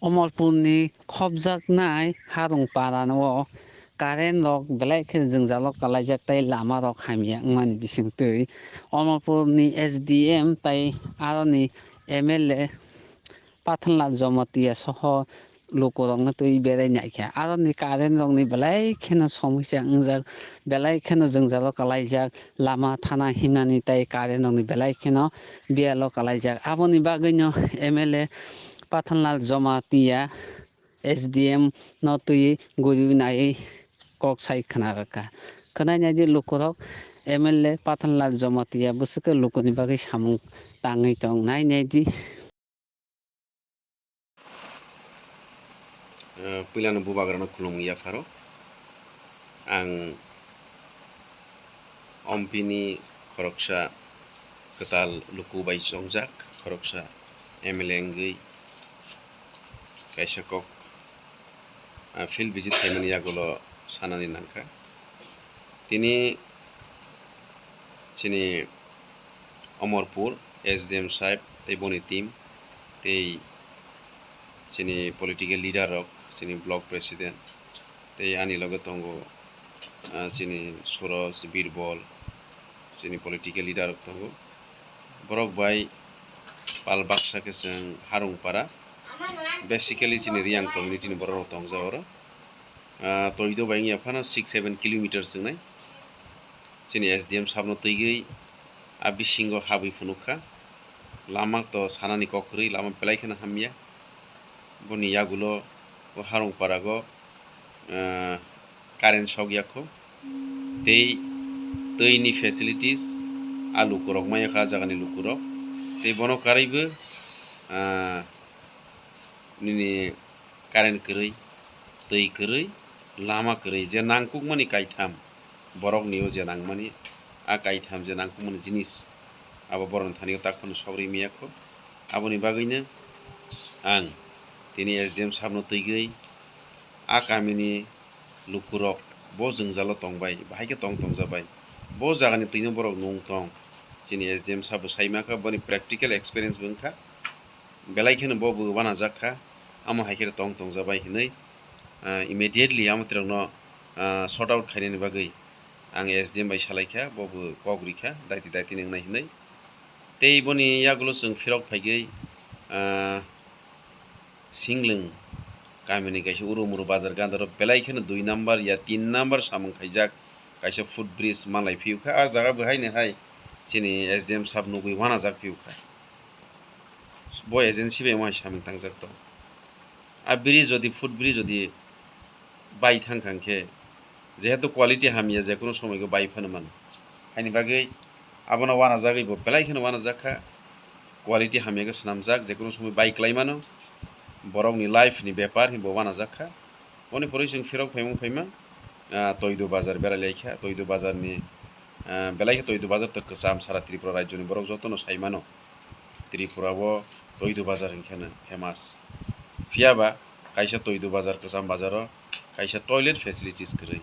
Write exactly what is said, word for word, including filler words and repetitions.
Omorpurni khopjaknai Harungparano current rok belai khe jwngjalo kalaijak tei lama rok hamya wngmani bisingtwi Omorpurni S D M tei aroni M L A Pathanlal Jamatia soho lukurokno twi berai naikha. Aroni current rokni belai kheno somosya wngjak, belai kheno jwngjalo kalaijak, lama thana himnani tei current rokni belai kheno biyalo kalaijak. Aboni bagwino M L A Pathanlal Jamatia S D M no twi guriwi naiwi kok sai khna rwkha. Khwnai naidi lukurok M L A Pathanlal Jamatia bwswkhe lukuni bagwi samung tangwi tong nai naidi. Eh, puilano bubagrano khulumung yapharo. Ang Ompini khoroksa kwtal luku bai chongjak, khoroksa M L A wngwi kaisa kok, ah, field visit khaimani yagulo sanani nangkha. Tini chini Omorpur S D M sahib tei boni team tei chini political leader rok, chini block president, tei ani loge tongo, ah, chini Suraj, Birbol, chini political leader rok tongo. Borok bai pal baksa khe chwng Harungpara, basically chini Reang community ni borok rok tongjak oro. Ah, Toido bai wngya phano six seven kilometers wngnai. Chini S D M sahib no twigwi a bisingo habwi phunuk kha. Lama to sanani kok kwrwi, lama belai kheno hamya. Boni yagulo o Harungparago, ah, current sok yakho. Tei, tei ni facilities a lukurok maya kha, jagani lukurok. Tei bono karwibo, ah, nini current kwrwi, twi kwrwi, lama kwrwi, je nangkukmani kaitham, borokni o je nangmani, a kaitham je nangkukmani jinis, abo borokni thani o tak phano sogri maya kho. Aboni bagwino ang tini S D M sahib no twigwi a kamini lukurok bo jwngjalo tongbai, bahai khe tong tongjabai. Bo jagani twino borok nung tong. Chini S D M sahib bo sai mankha, boni practical experience bo wngkha. Belai kheno bo bo uanajak kha, amo hai khe tong tongjabai hinwi, ah, immediately amo tirokno, ah, sort out khainani bagwi ang S D M bai salaikha, bo bo kok rikha, daiti daiti nwngnai hinwi. Tei boni yagulo chwng phirok phaigwi, ah, Singlwng kamini kaisa uru muru bazar gandaro belai kheno dui number ya tin number samung khaijak, kaisa foot bridge manlai phiyokha. Ah jaga bo haino hai chini S D M sahib nugwi uanajak phiyokha. Bo agency bai omo hai samung tangjak tong. A bridge jodi, foot bridge jodi bai thang kha hwnkhe, jehetu quality hamya, je kono somoi khe bai phano mano. Haini bagwi abono uanajagwi bo belai kheno uanajak kha. Quality hamya khe swnamjak, je kono somoi bai klai mano. Borokni life ni bepar hinwi bo uanajak kha. Boni pore chwng phirok phaimung phaima, ah, Toido bazar berai lai kha. Toido bazar ni, ah, belai khe Toido bazar to kwcham, sara Tripura rajyo ni borok jotono sai mano. Tripura o Toido bazar hwnkheno famous. Phiya ba kaisa Toido bazar, kwcham bazar o kaisa toilet facilities kwrwi.